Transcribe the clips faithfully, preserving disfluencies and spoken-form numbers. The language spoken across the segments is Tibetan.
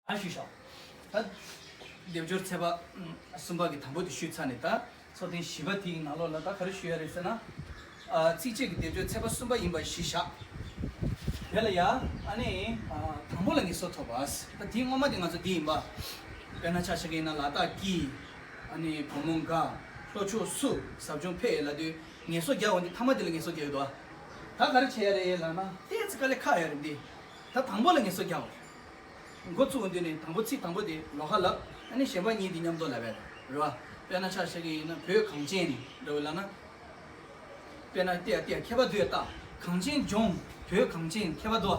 ཨ་ཞུས་ཤག་ད་སྡེབ་སྦྱོར་ཚན་པ་གསུམ་པ་གི་དང་པོ་དེ་ཞུས་ཚར་ནས། ད་ཚོགས་ཐེངས་བཞི་པ་དེའི་ནང་ལོགས་ལ་ད་ག་རེ་ཞུ་ཡ་རེད་ཟེར་ན། ཨ་ཚིགས་བཅད་ཀྱི་སྡེབ་སྦྱོར་ཚན་པ་གསུམ་པ་ཡིན་པ་གཞི་བཞག་དེ་ལ་ཡ། ཨ་ནི་ཨ་དང་པོ་ལ་ངེས་སོ་ཐོབ་པ། ད་དེའི་སྔོན་མ་དེ་ང་ཚོ་འདི་ཡིན་པ། དཔེར་ན་ཆ་བཞག་གི་ཡིན་ན་ལ་དྭགས་ཀྱི། ཨ་ནི་བུ་མོ་འགའ། ལྷོ་ཕྱོགས་སུ་ཟབ་སྦྱོང་ཕེབས་ལབ་དུས་ངེས་སོ་རྒྱག་འོང་དུས་མཐའ་མ་དེ་ལ་ངེས་སོ་རྒྱག་ཡོད་དོ། ད་ག་རེ་བྱེད་ཡ་རེད་ལབ་ན་ཏོག་ཙམ་དཀའ་ལས་ཁག་ཡ་རེད་འདི། ད་དང་པོ་ལ་ངེས་སོ་རྒྱག་འོང་། འགོ་བཙུགས་འོང་དུས་ནས་དང་པོ་ཚིག་དང་པོ་དེ་ལོགས་ཀ་ལབ། ཨ་ནི་གཞན་པ་གཉིས་དེ་མཉམ་དུ་ལབ་ཡ་རེད་བ། དཔེར་ན་ཆ་བཞག་གི་ཡིན་ན་བོད་གངས་ཅན་འདྲ་བོ་ལབ་ན། དཔེར་ན་ཏེ་ཡ་ཏེ་ཡ་ཁྱད་པར་དུ་ཡ་ལྟ། གངས་ཅན་ལྗོངས། བོད་གངས་ཅན་ཁྱད་པར་དུ།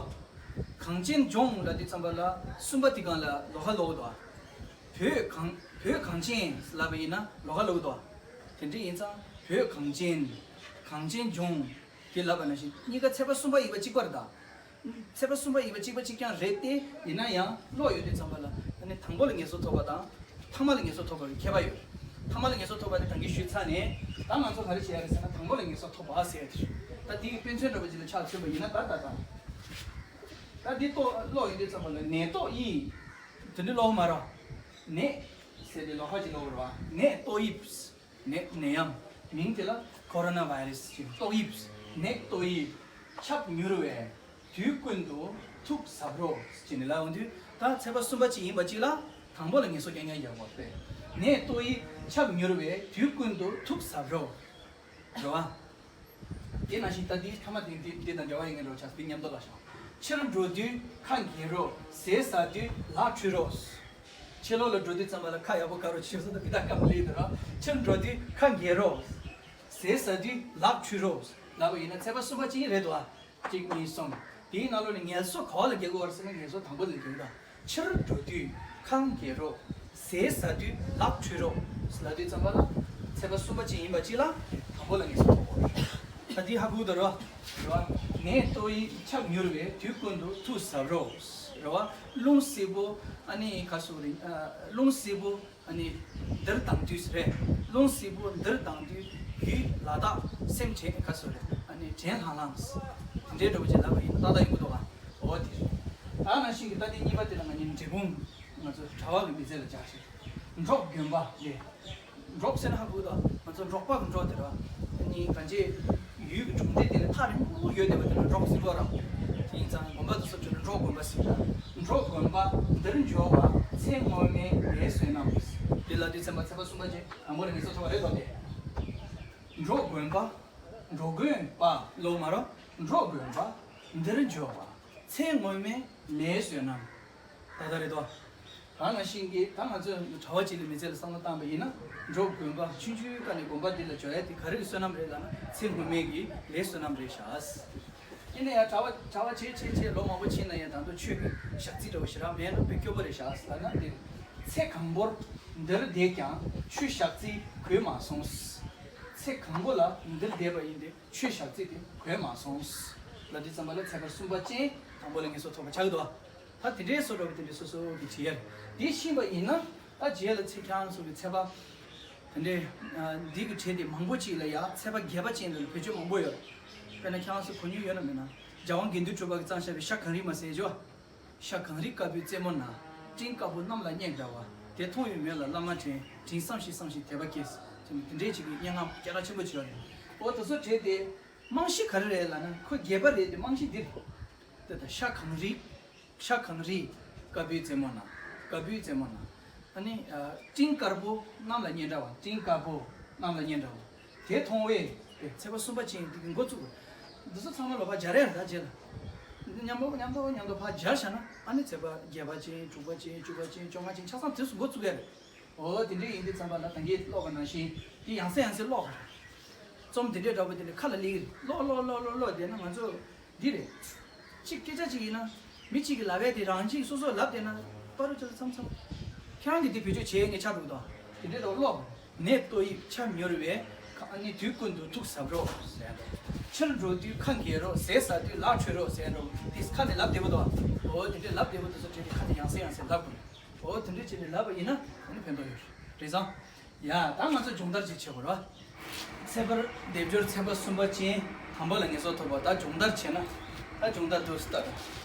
གངས་ཅན་ལྗོངས་ལབ་དུས་ཙམ་པ་ལ་གསུམ་པ་དེ་སྒང་ལ་ལོགས་ཀ་ལོག་འདུག་བོད་གངས་བོད་གངས་ཅན་ལབ་པ་ཡིན་ན་ལོགས་ཀ་ལོག་འདུག་དེ་འདྲ་ཡིན་ཙང་བོད་གངས་ཅན། གངས་ཅན་ལྗོངས། དེ་ལབ་པ་ནང་བཞིན་གཉིས་ཀ་ཚེག་བར་གསུམ་པ་ཡིན་པ་གཅིག་པ་རེད་ད། ཚེག་བར་གསུམ་པ་ཡིན་པ་གཅིག་པ་གཅིག་རྐྱང་རེད་དེ། ཡིན་ན་ཡང་ཀློག་ཡོང་དུས་ཙམ་པ་ལ་ཨ་ནི་དང་པོ་ལ་ངེས་སོ་ཐོབ་པ་དང་། ཐ་མ་ལ་ངེས་སོ་ཐོབ་པ་གི་ཁྱད་པར་ཡོད། ཐ་མ་ལ་ངེས་སོ་ཐོབ་པ་དེ་ད་གིན་ཞུས་ཚར་ནས། ད་ང་ཚོ་ག་རེ་བྱེད་ཡ་རེད་ཟེར་ན་དང་པོ་ལ་ངེས་སོ་ཐོབ་པ་ཟེར་ཡ་དེ་རེད། ད་དེ་གི་དཔེ་མཚོན་འདྲ་པོ་ཅིག་ལ་ཆ་མཚོན་པ་ཡིན་ན་ད་ད་ད། ད་འདི་ཏོ་ཀློག་ཡོང་དུས་ཙམ་པ་ལ་ནད་ཏོག་དབྱིབས། དེ་འདྲ་ཀློག་མ་རེད། ནད་ཟེར་དེ་ལོགས་ཀ་ཅིག་ཀློག་རེད་བ། ནད་ཏོག་དབྱིབས། ནད་ནད་ཡམས། མིང་དེ་ལ་ཀོ་རོ་ན་བྷའི་རེ་སི་ཅེས། ཏོག་དབྱིབས། ནད་ཏོག་དབྱིབས་ཁྱབ་མྱུར་བས་དུས་ཀུན་ཏུ་ཐུགས་གཟབ་རོགས་ཅེས་ནི་ལབ་འོང་དུས། ད་ཚེག་བར་གསུམ་པ་ཅིག་ཡིན་པ་ཅིག་ལ་དང་པོ་ལ་ངེས་སོ་རྐྱང་རྐྱང་རྒྱག་དགོས་པས། ནད་ཏོག་དབྱིབས་ཁྱབ་མྱུར་བས་དུས་ཀུན་ཏུ་ཐུགས་གཟབ་རོགས། རེད་བ། དེ་ནང་བཞིན་ད་འདི་ཐ་མ་དེ་འདི་འདི་དང་འབྲེལ་བ་ཡོད་མཁན་རོགས་ཆགས་འདི་མཉམ་དུ་ལ་ཤོག་ཕྱིར་འགྲོ་དུས་ཁ་འགྱེལ་རོགས། ཟས་ཟ་དུས་ལག་འཁྲུ་རོགས། ཕྱི་ལོགས་ལ་འགྲོ་དུས་ཙམ་པ་ལ་ཁ་ཡག་པོ་དགའ་རོགས་ཞེས་སོགས་དང་འདི་དག་སྐབས་ལེགས་དུ་ར། ཕྱིར་འགྲོ་དུས་ཁ་འགྱེལ་རོགས། ཟས་ཟ་དུས་ལག་འཁྲུ་རོགས་ལབ་པ་ཡིན་ན་ཚེག་བར་གསུམ་པ་ཅིག་རེད་དོ། གཅིག་གཉིས་གསུམ། དེའི་ནང་ལོགས་ནས་ངལ་གསོ་ག་བ་ལ་རྒྱག་དགོས་བར་ཟེར་ན་ངལ་གསོ་དང་པོ་ལ་རྒྱག་དགོས། ཕྱིར་འགྲོ་དུས་ཁ་འགྱེལ་རོགས། ཟས་ཟ་དུས་ལག་འཁྲུ་རོགས་ལབ་དུས་ཙམ་པ་ལ་ཚེག་བར་གསུམ་པ་ཅིག་ཡིན་པ་ཅིག་ལ་དང་པོ་ལ་ངལ་གསོ་དགོས། ད་འདི་ཧ་གོ་འདུག་ར། རེད་བ། ནད་ཏོག་དབྱིབས་ཁྱབ་མྱུར་བས་དུས་ཀུན་ཏུ་ཐུགས་གཟབ་རོགས། རེད་བ། རླུང་བསིལ་པོ་ཨ་ནི་ག་སུ་རེད། རླུང་བསིལ་པོ་ཨ་ནི་འདིར་ལྡང་དུས་རེད། རླུང་བསིལ་པོ་འདིར་ལྡང་དུས་རྒྱུད་ལ་དྭགས་སེམས་དྲན་ག་སུ་རེད། ཨ་ནི་དྲན་ལྷང་ལྷང་། དེ་འདྲའི་འདྲ་པོ་ཅིག་ལབ་པ་ཡིན་ན་ཏག་ཏག་ཡོང་གི་འདུག་ག་འོ་དེ་རེད། ད་ནང་བཞིན་གྱི་ད་དེ་གཉིས་པ་དེ་ལ་ང་གཉིས་འབྲས་སྤུངས་ང་ཚོ་གྲྭ་པ་གི་མི་ཚེ་ལ་སྦྱར་ཞིག་འབྲོག་དགོན་པ་ལས། འབྲོག་ཟེར་ན་ཧ་གོ་ད། ང་ཚོ་འབྲོག་པ་གི་འབྲོག་དེ་ར། ནི་གང་ཅི་ཡུལ་གྱི་གྲོང་སྡེ་དེ་ལ་ཐག་རིང་པོ་ཡོད་བསྡད་པ་དེ་ལ་འབྲོག་ཟེར་གོ་ར། དེ་ཡིན་ཙང་དགོན་པ་དེ་ཚོ་བརྗོད་ན་འབྲོག་དགོན་པ་ཟེར་ར། འབྲོག་དགོན་པ་འདིར་འབྱོར་བ་ཚེ་སྔོན་མའི་ལས་བསོད་ནམས། འདི་ལ་དུས་ཚན་པ་ཚེག་བར་གསུམ་པ་ཅན་དང་པོ་ལ་ངེས་སོ་ཐོབ་པ་རེད་དོ་དེ། འབྲོག་དགོན་པ། འབྲོག་དགོན་པ་ལོ་མ་རོ། འབྲོག་དགོན་པ་འདིར་འབྱོར་བ་ཚེ་སྔོན་མའི་ལས་བསོད་ནམས། ད་ལྟ་རེད་དོ། ད་ང་བཞིན་གྱི་ད་ང་ཚོས་གྲྭ་པ་ཅིག་ལ་མི་ཚེ་ལ་བསམ་བློ་བཏང་བ་ཡིན་ན། འབྲོག་དགོན་པ་ཆུང་ཆུང་སྐབས་ནས་དགོན་པ་འདི་ལ་འབྱོར་ཡ་དེ་ག་རེ་གི་བསོད་ནམས་རེད་ལབ་ན་ཚེ་སྔོན་མའི་གི་ལས་བསོད་ནམས་རེད་ཤག་ཡིན་ན་ཡང་གྲྭ་པ་གྲྭ་པ་བྱས་བྱས་བྱས་ལོ་མང་པོ་ཕྱིན་ན་ཡང་ད་དུང་ཆོས་ཀྱི་ཞག་རྩི་འདྲ་བོ་ཞེ་དྲག་མེད་ན་དཔེ་སྐྱོ་པོ་རེད་ཤག་ལབ་ན་འདི། ཚེ་གང་པོར་འདིར་བསྡད་ཀྱང་ཆོས་ཞག་རྩི་གོས་མ་སོང་། ཚེ་གང་པོ་ལ་འདིར་བསྡད་པ་ཡིན་ཏེ་ཆོས་ཞག་རྩི་དེ་གོས་མ་སོང་། ལབ་དུས་ཙམ་པ་ལ་ཚེག་བར་གསུམ་པ་ཅན་དང་པོ་ལ་ངེས་སོ་ཐོབ་པ་ཆགས་ཀྱི་འདུག་ད་དེ་འདྲའི་བཟོ་འདྲ་བོ་དེ་འདྲའི་སོ་སོ་གི་བྱེད་ཡ་རེད། དེ་ཤེས་པ་ཡིན་ན་ད་རྗེས་ལ་ཚེ་ཁྱེད་རང་ཚོ་གི་ཚེག་བར་དེ་འདྲའི་འདི་གི་གྲས་དེ་མང་པོ་ཅིག་ལ་ཡ་ཚེག་བར་རྒྱས་པ་ཅན་ལ་བེད་སྤྱོད་མང་པོ་ཡོད་རེད། དཔེར་ན་ཁྱེད་རང་ཚོ་གོ་མྱོང་ཡོད་ན་མེད་ན། རྒྱལ་དབང་དགེ་འདུན་གྲུབ་པ་གིས་བརྩམས་བཞག་པའི་ཤ་གངས་རི་མ་ཟེར་ཅོ། ཤ་གངས་རི་དཀར་པོའི་རྩེ་མོ་ན། སྤྲིན་དཀར་པོ་གནམ་ལ་སྙེག་འདྲ་བ། དེ་མཐོང་བའི་མོད་ལ་བླ་མ་དྲན། དྲིན་བསམ་ཞིང་བསམ་ཞིང་དད་པ་སྐྱེས། དེ་འདྲའི་ཅིག་གི་སྙན་ངག་སྐད་གྲགས་ཆེན་པོ་ཅིག་ཡོད་རེད། འོ་དེ་ཚོ་བྲིས་ཏེ། རྨང་གཞི་ག་རེ་རེད་ལབ་ན་ཁོ་རྒྱས་པ་རེད་དེ་རྨང་གཞི་འདི་རེད། དེ་ལྟར་ཤ་གངས་རི། ཤ་གངས་རི་དཀར་པོའི་རྩེ་མོ་ན། དཀར་པོའི་རྩེ་མོ་ན། ཨ་ནི་སྤྲིན་དཀར་པོ་གནམ་ལ་སྙེག་འདྲ་བ། སྤྲིན་དཀར་པོ་གནམ་ལ་སྙེག་འདྲ་བ། དེ་མཐོང་བས་དེ་ཚེག་བར་གསུམ་པ་ཅན་འདི་གི་འགོ་བཙུགས། འདི་ཚོ་ཚང་མ་ལོགས་ཀ་སྦྱར་ཡ་རེད་ད་རྗེས་ལ། མཉམ་པོ་མཉམ་པོ་མཉམ་དུ་ཕར་སྦྱར་བཞག་ན་ཨ་ནི་ཚེག་བར་བརྒྱད་པ་ཅན་དྲུག་པ་ཅན་བཅུ་པ་ཅན་བཅོ་ལྔ་ཅན་ཆ་ཚང་དེ་ཚོ་འགོ་བཙུགས་ཡ་རེད། འོ་དེ་འདྲ་ཡིན་དུས་ཙམ་པ་ལ་ད་གིན་ཀློག་པ་ནང་བཞིན་དེ་ཡང་སེ་ཡང་སེ་ཀློག་གི་རེད། རྩོམ་དེ་འདྲའི་འདྲ་པོ་དེ་འདྲ་ཁ་ལ་སླེབས་ཀྱི་རེད། ཀློག་ཀློག་ཀློག་ཀློག་ཀློག་བསྡད་ན་ང་ཚོ་འདི་རེད། གཅིག་སྐད་ཆ་གཅིག་ཡིན་ན་མི་གཅིག་གིས་ལབ་ཡ་དེ་རང་གཅིག་སོ་སོས་ལབ་བསྡད་ན་པ་རུ་ཅོ་ལ་མཚམས་མཚམས། ཁྱེད་རང་གིས་དེ་བེད་སྤྱོད་བྱེད་ངས་ཆགས་འགྲོ་གི་འདུག་དེ་འདྲའི་འདྲ་པོ་ཀློག་ནད་ཏོག་དབྱིབས་ཁྱབ་མྱུར་བས་ཁ་ཨ་ནི་དུས་ཀུན་ཏུ་ཐུགས་གཟབ་རོགས་ཟེར་ཡ་འདུག་ཕྱིར་འགྲོ་དུས་ཁ་འགྱེལ་རོགས། ཟས་ཟ་དུས་ལག་འཁྲུ་རོགས་ཟེར་ཡ་འདུག་དེ་ཁ་ནས་ལབ་བདེ་པོ་འདུག་འོ་དེ་འདྲའི་ལབ་བདེ་པོ་དེ་ཚོ་བྲིས་ཏེ་ཁ་ནས་ཡང་སེ་ཡང་སེ་ལབ་དགོས། འོ་དེ་འདྲ་བྱས་ནས་ལབ་པ་ཡིན་ན་ཨ་ནི་ཕན་ཐོགས་ཡོད་རེད་བསམ། ཡ་ད་ང་ཚོ་སྦྱོང་བརྡར་ཅིག་བྱེད་དགོས་རེད་བ། ཚེག་བར་སྡེབ་སྦྱོར་ཚེག་བར་གསུམ་པ་ཅན་དང་པོ་ལ་ངེས་སོ་ཐོབ་པ། ད་སྦྱོང་བརྡར་བྱས་ན་ད་སྦྱོང་བརྡར་འདུག་སེ་ལྟ་དང་།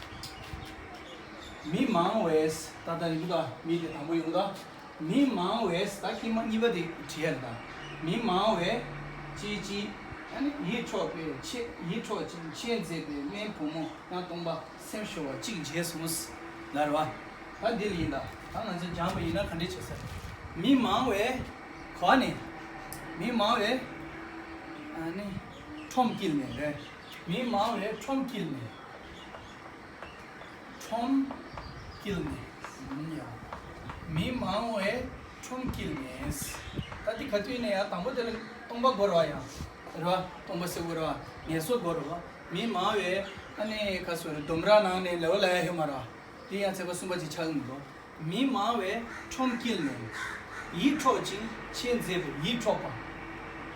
མི་མང་བས། ད་ལྟ་ཡིན་ད། མི་དེ་དང་པོ་ཡོང་ད། མི་མང་བས། ད་ཀྱི་མ་གཉིས་པ་དེ་བྲིས་ཡ་རེད་ད། མི་མང་བས་ཅི་ཅི། ཨ་ནི་ཡིད་འཕྲོག་པའི་ཆེ། ཡིད་འཕྲོག་ཅིང་ཆེས་མཛེས་པའི་སྨན་བུ་མོ་ཡང་སྟོང་པ་སེམས་ཤོར་བ་གཅིག་མཇལ་སོང་། ལ་རེད་བ། ད་འདི་ལ་ཡིན་ད། ད་ང་ཚོས་སྦྱངས་པ་ཡིན་ན་ག་འདྲས་བྱེད་ས་རེད། མི་མང་བས་ག་ནས། མི་མང་བས་ཨ་ནི་ཁྲོམ་དཀྱིལ་ནས་རེད། མི་མང་བས་ཁྲོམ་དཀྱིལ་ནས། ཁྲོམ་དཀྱིལ་ནས། ཡ། མི་མང་བས་ཁྲོམ་དཀྱིལ་ནས། ད་འདི་ག་དུས་ནས་ཡང་དང་པོ་དེ་ལ་སྟོང་པ་དགོས་རེད་བ། ཡང་རེད་བ། སྟོང་པ་ཟེར་དགོས་རེད་བ། ངལ་གསོ་དགོས་རེད་བ། མི་མང་བས་ཨ་ནི་ག་སོ་རེད། ལྡུམ་ར་ནང་ནས་ལེའུ་ལ་ཡ་ཡོད་མ་རེད་བ། དེ་ཡང་ཚེག་བར་གསུམ་པ་ཅིག་ཆགས་ཀྱི་མི་འདུག་མི་མང་བས་ཁྲོམ་དཀྱིལ་ནས། ཡིད་འཕྲོག་ཅིང་ཆེས་མཛེས་པའི། ཡིད་འཕྲོག་པ།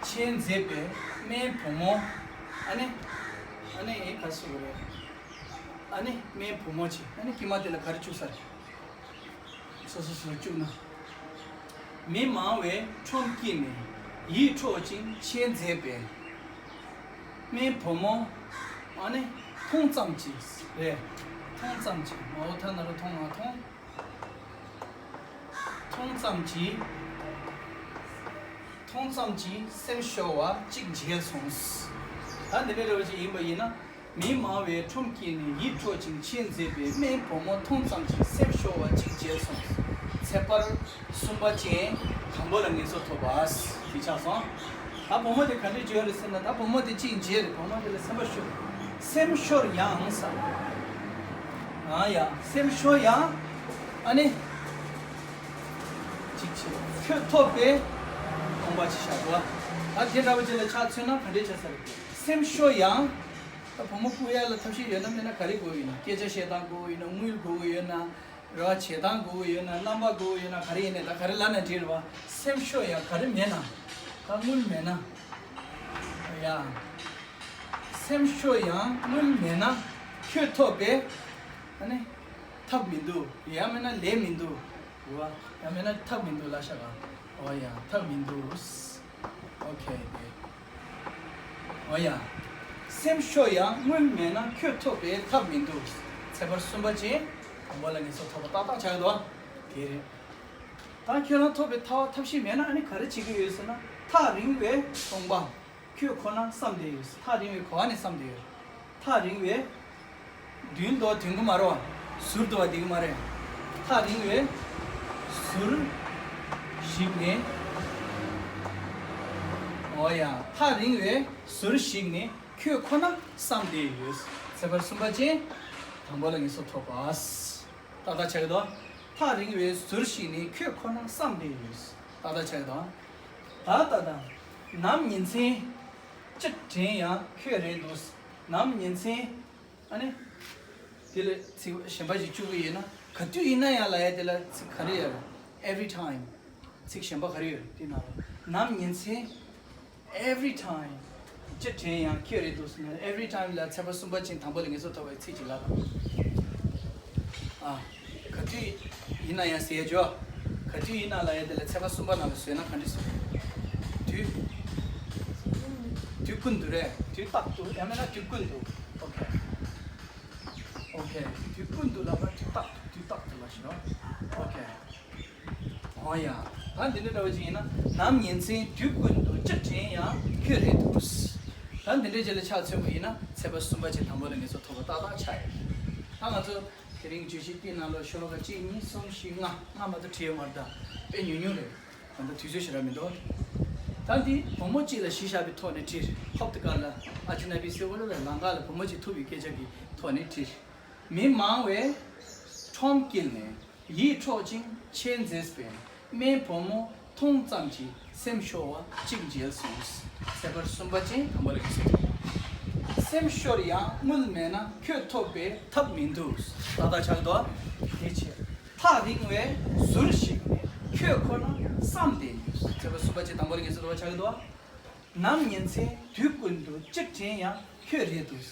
ཆེས་མཛེས་པའི་སྨན་བུ་མོ། ཨ་ནི། ཨ་ནི་ག་སོ་རེད། ཨ་ནི་སྨན་བུ་མོ་ཆེ། ཨ་ནི་དཀྱིལ་མ་དེ་ལ་ག་རེ་བཅུག་ས་རེད། སོ་སོ་སོ་བཅུག་ན། མི་མང་བས་ཁྲོམ་དཀྱིལ་ནས། ཡིད་འཕྲོག་ཅིང་ཆེས་མཛེས་པའི་སྨན་བུ་མོ། ཨ་ནི་མཐོང་ཙམ་གྱིས་རེད། མཐོང་ཙམ་གྱིས། མ་འོ་ཐ་ན་རོ་མཐོང་ང་མཐོང་། མཐོང་ཙམ་གྱིས། མཐོང་ཙམ་གྱིས་སེམས་ཤོར་བ་གཅིག་མཇལ་སོང་། ད་འདི་འདྲའི་འདྲ་བོ་ཅིག་ཡིན་པ་ཡིན་ན། མི་མང་བས་ཁྲོམ་དཀྱིལ་ནས་ཡིད་འཕྲོག་ཅིང་ཆེས་མཛེས་པའི་སྨན་བུ་མོ་མཐོང་ཙམ་གྱིས་སེམས་ཤོར་བ་གཅིག་མཇལ་སོང་། ཚེག་བར་གསུམ་པ་ཅན་དང་པོ་ལ་ངལ་གསོ་ཐོབ་པ། དེ་ཆགས་སོང་། ད་བུ་མོ་དེ་ག་འདྲས་བརྗོད་རེད་ཟེར་ན། ད་བུ་མོ་དེ་གཅིག་མཇལ་རེད། བུ་མོ་དེ་ལ་སེམས་པ་ཤོར། སེམས་ཤོར་ཡང་ས། ཨ་ཡ། སེམས་ཤོར་ཡང་། ཨ་ནི། གཅིག་བྱས། ཁྱོད་ཐོབ་པས་སྟོང་པ་ཅིག་བཞག་འདུག་བ། ད་དེ་འདྲ་བོ་ཅིག་ལ་ཆ་མཚོན་ན་ག་འདྲས་ཆགས་ས་རེད། སེམས་ཤོར་ཡང་། ད་བུ་མོ་བཀུག་ཡ་ལ་ཐབས་ཤེས་ཡོད་ན་མེད་ན་ག་རེ་དགོས་ཡོད་ན། སྐད་ཆ་བཤད་སྟངས་དགོས་ཡོད་ན། དངུལ་དགོས་ཡོད་ན། རེ་བ་བྱེད་སྟངས་དགོས་ཡོད་ན། རྣམ་པ་དགོས་ཡོད་ན། ག་རེ་ཡིན་ནའི་ད་ག་རེ་ལབ་ན་འགྲིག་རེད་བ། སེམས་ཤོར་ཡང་ག་རེ་མེད་ན། ད་དངུལ་མེད་ན། ཡ། སེམས་ཤོར་ཡང་དངུལ་མེད་ན། ཁྱོད་ཐོབ་པས་ཨ་ནི་ཐབས་མི་འདུག་ཡང་མིན་ན་ལས་མི་འདུག་རེད་བ། ཡང་མིན་ན་ཐབས་མི་འདུག་ལབ་ཤག་ག་འོ་ཡ། ཐབས་མི་འདུག་ཨོ་ཁེ། དེ། འོ་ཡ། སེམས་ཤོར་ཡང་དངུལ་མེད་ན། ཁྱོད་ཐོབ་པས་ཐབས་མི་འདུག་ཚེག་བར་གསུམ་པ་ཅན་དང་པོ་ལ་ངལ་གསོ་ཐོབ་པ་ཏག་ཏག་ཆགས་ཀྱི་འདུག་དེ་རེད། ད་ཁྱོད་རང་ཐོབ་པའི་ཐབས་ཐབས་ཤེས་མེད་ན་ཨ་ནི་ག་རེ་བྱེད་ཀྱི་ཡོད་ཟེར་ན། ཐག་རིང་བའི་སྟོང་པ། ཁྱོད་ཁོ་ན་བསམ་བསྡད་ཡོད། ཐག་རིང་བའི་ག་བ་ནས་བསམ་བསྡད་ཡོད། ཐག་རིང་བའི། མདུན་དུ་དེང་གི་མ་རེད་བ། ཟུར་དུ་བ་དེ་གི་མ་རེད། ཐག་རིང་བའི་ཟུར་ཞིག་ནས། འོ་ཡ། ཐག་རིང་བའི་ཟུར་ཞིག་ནས་ཁྱོད་ཁོ་ན་བསམ་བསྡད་ཡོད། ཚེག་བར་གསུམ་པ་ཅན་དང་པོ་ལ་ངལ་གསོ་ཐོབ་པ། ཏག་ཏག་ཆགས་ཀྱི་འདུག་ཐག་རིང་བའི་ཟུར་ཞིག་ནས་ཁྱོད་ཁོ་ན་བསམ་བསྡད་ཡོད། ཏག་ཏག་ཆགས་ཀྱི་འདུག་ད་ལྟ་དང་། ནམ་ཉིན་མཚན་ཅི་དྲན་ཡང་ཁྱོད་རེད་འདུག་ནམ་ཉིན་མཚན། ཨ་ནི། དེ་ལ་ཚིག་གཞན་པ་ཞིག་བཅུག་གི་ཡོད་ན། ག་དུས་ཡིན་ན་ཡང་ལབ་ཡ་དེ་ལ་ཚིག་ག་རེ་ཡོད་རེད། Every time། ཚིག་གཞན་པ་ག་རེ་ཡོད་རེད། དེ་ནང་ལ་ནམ་ཉིན་མཚན། Every time། ཅི་དྲན་ཡང་ཁྱོད་རེད་འདུག་ཟེར་ན། Every time་ལ་ཚེག་བར་གསུམ་པ་ཅན་དང་པོ་ལ་ངལ་གསོ་ཐོབ་པའི་ཚིག་ཅིག་ལབ་དང་། ཨ། ག་དུས་ཡིན་ན་ཡང་ཟེར་ཡ་ཅོ། ག་དུས་ཡིན་ན་ལབ་ཡ་དེ་ལ་ཚེག་བར་གསུམ་པ་ནང་ལ་བཟོས་ན་ག་འདྲ་ཟེར། དུས། དུས་ཀུན་ཏུ་རེད། དུས་རྟག་ཏུ། ཡང་མིན་ན་དུས་ཀུན་ཏུ། ཨོ་ཁེ། ཨོ་ཁེ། དུས་ཀུན་ཏུ་ལབ་ན་དུས་རྟག་ཏུ། དུས་རྟག་ཏུ་ལབ་ཤོག་ཨོ་ཁེ། འོ་ཡ། ད་འདི་འདྲ་འདྲ་བ་ཅིག་ཡིན་ན། ནམ་ཉིན་མཚན་དུས་ཀུན་ཏུ། ཅི་དྲན་ཡང་ཁྱོད་རེད་འདུག་ད་འདི་འདྲའི་རྗེས་ལ་ཆ་མཚོན་པ་ཡིན་ན། ཚེག་བར་གསུམ་པ་ཅན་དང་པོ་ལ་ངལ་གསོ་ཐོབ་པ་ཏག་ཏག་ཆགས་ཡོད། ད་ང་ཚོ་དེ་རིང་བརྗོད་གཞི་དེའི་ནང་ལ་ཤོ་ལོ་ཀ་གཅིག་གཉིས་གསུམ་བཞི་ལྔ། ལྔ་མ་གཏོགས་བྲིས་ཡོད་མ་རེད་ད། དཔེ་ཉུང་ཉུང་རེད། ད་ལྟ་དུས་ཚོད་ཞེ་དྲག་མི་འདུག་ད་འདི་བུ་མོ་གཅིག་ལ་གཞི་བཞག་པའི་ཐོག་ནས་བྲིས། ཁོབ་ཏི་ཀ་ལ་ཨ་ཇི་ན་བི་ཟེར་བ་ལ་ལང་ཀ་ལ་བུ་མོ་གཅིག་ཐུག་པའི་སྐད་ཆ་གི་ཐོག་ནས་བྲིས། མི་མང་བས་ཁྲོམ་དཀྱིལ་ནས། ཡིད་འཕྲོག་ཅིང་ཆེས་མཛེས་པའི་སྨན་བུ་མོ་མཐོང་ཙམ་གྱིས་སེམས་ཤོར་བ་གཅིག་མཇལ་སོང་། ཚེག་བར་གསུམ་པ་ཅན་དང་པོ་ལ་གི་སེམས། སེམས་ཤོར་ཡང་དངུལ་མེད་ན། ཁྱོད་ཐོབ་པས་ཐབས་མི་འདུག་ཏག་ཏག་ཆགས་འདུག་དེ་ཕྱིར་ཐག་རིང་བའི་ཟུར་ཞིག་ནས། ཁྱོད་ཁོ་ན་བསམ་བསྡད་ཡོད། ཚེག་བར་གསུམ་པ་ཅན་དང་པོ་ལ་གི་སེམས་ཏག་ཏག་ཆགས་འདུག་ནམ་ཉིན་མཚན་དུས་ཀུན་ཏུ། ཅི་དྲན་ཡང་ཁྱོད་རེད་འདུག་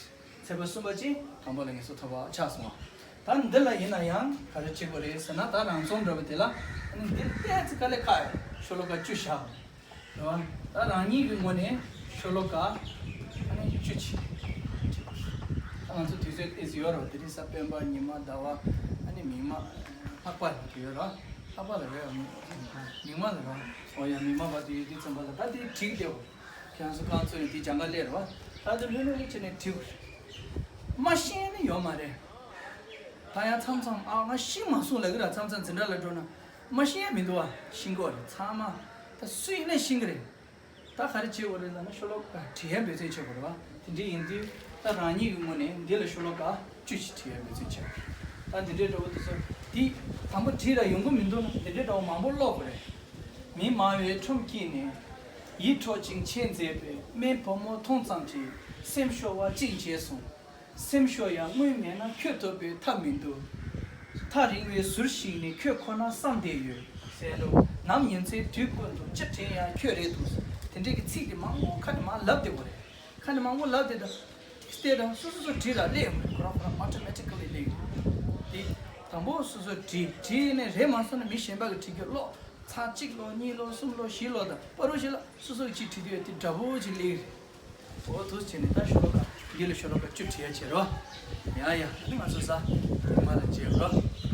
ཚེག་བར་གསུམ་པ་ཅན་དང་པོ་ལ་ངལ་གསོ་ཐོབ་པ་ཆགས་སོང་བ། ད་འདི་ལ་ཡིན་ན་ཡང་ག་རེ་བྱེད་དགོས་རེད་ཟེར་ན། ད་རང་རྩོམ་འདྲ་བོ་དེ་ལ་ཨ་ནི་འདི་ཏོག་ཙམ་དཀའ་ལས་ཁག་ཡོད། ཤོ་ལོ་ཀ་བཅུ་བཞག་རེད་བ། ད་རང་ཉིད་ཀྱི་ངོས་ནས་ཤོ་ལོ་ཀ་ཨ་ནི་བཅུ་ཅིག་ད་ང་ཚོ་དུས་ཚོད་ཏོག་ཙམ་ཡོད་རེད་བ། དེ་རིང་གཟའ་སྤེན་པ། ཉི་མ་ཟླ་བ། ཨ་ནི། མིག་དམར། ལྷག་པ་ལ་དེ་ཡོད་ར། ལྷག་པ་ལ་རེད། མིག་དམར་ལ་ར། ཨོ་ཡ། མིག་དམར་བ་དེ་ཡོད་དུས་ཙམ་པ་ལ་ད་དེ་བྲིས་བསྡད་པ། ཁྱེད་རང་ཚོ་རྐང་བཙུགས་ནས་དེ་སྦྱང་ག་སླེབས་ར་བ། ད་དེ་ལྷོད་ལྷོད་ལྷོད་བྱས་ནས་བྲིས་པ་རེད། མ་ཤེས་ནི་ཡོད་མ་རེད། ད་ཡང་མཚམས་མཚམས་ཨ་ང་ཤེས་མ་སོང་ལབ་ཀྱི་ར། མཚམས་མཚམས་འཛིན་གྲྭ་ལ་འགྲོ་ན་མ་ཤེས་ཡ་མི་འདུག་བ། ཤེས་ཀྱི་ཡོད་རེད། ཚང་མ་ད་སུ་ཡིན་ན་ཤེས་ཀྱི་རེད། ད་ག་རེ་བྱེད་དགོས་རེད་ལབ་ན་ཤོ་ལོ་ཀ་བྲིས་ཡ་འབད་བརྩོན་བྱེད་དགོས་རེད་བ། དེ་འདྲ་ཡིན་དུས་ད་རང་ཉིད་ཀྱི་ངོས་ནས་འདི་ལ་ཤོ་ལོ་ཀ་བཅུ་ཞིག་བྲིས་ཡ་འབད་བརྩོན་བྱེད་དགོས་རེད། ད་འདི་འདྲའི་འདྲ་བོ་དེ་ཚོ་དེ་དང་པོ་བྲིས་ར་ཡོང་གི་མི་འདུག་ན་འདི་འདྲའི་འདྲ་བོ་མང་པོ་ཀློག་དགོས་རེད། མི་སྨྲ་བའི་ཁྲོམ་དཀྱིལ་ནས། ཡིད་འཕྲོག་ཅིང་ཆེས་མཛེས་པའི་སྨན་བུ་མོ་མཐོང་ཙམ་གྱིས། སེམས་ཤོར་བ་གཅིག་བྱས་སོང་། སེམས་ཤོར་ཡང་དངུལ་མེད་ན་ཁྱོད་ཐོབ་པའི་ཐབས་མི་འདུག། ཐག་རིང་བའི་ཟུར་ཞིག་ནས་ཁྱོད་ཁོ་ན་བསམ་བསྡད་ཡོད། གསལ་ལོ། ནམ་ཡིན་ཚེ་དུས་ཀུན་ཏུ་ཅི་དྲན་ཡང་ཁྱོད་རེད་འདུག། དེ་འདྲའི་གི་ཚིག་དེ་མང་པོ་ཁ་ནས་མར་ལབ་བསྡད་དགོས་རེད། ཁ་ནས་མང་པོ་ལབ་བསྡད་དང་། ཏིག་ཏིག་དང་སོ་སོ་སོ་བྲིས་ར་སླེབས་ཡོང་རེད། ཁོ་རང་ཁོ་རང་ཨོ་ཊོ་མེ་ཊི་ཀ་ལི་སླེབས་ཡོང་རེད། དེ་དང་པོ་སོ་སོ་བྲིས། བྲིས་ནས་རེད་མ་སོང་ན་མི་གཞན་པ་གི་བྲིས་རྒྱུ་ཀློག། ཚར་གཅིག་ཀློག། གཉིས་ཀློག། གསུམ་ཀློག། བཞི་ཀློག་དང་པ་རུ་བཞི་ལ་སོ་སོ་གི་ཅིག་བྲིས་དུས་དེ་འདྲ་པོ་ཅིག་སླེབས་ཡོང་རེད། འོ་དུས་བྱས་ནས་ད་ཤོ་ལོ་ཀ་འདི་ལ་ཤོ་ལོ་ཀ་བཅུ་བྲིས་ཡ་བྱེད་རོགས། ཡ་ཡ། ད་ནི་ང་ཚོ་ས་དེ་མ་ལ་བྱེད་རོགས།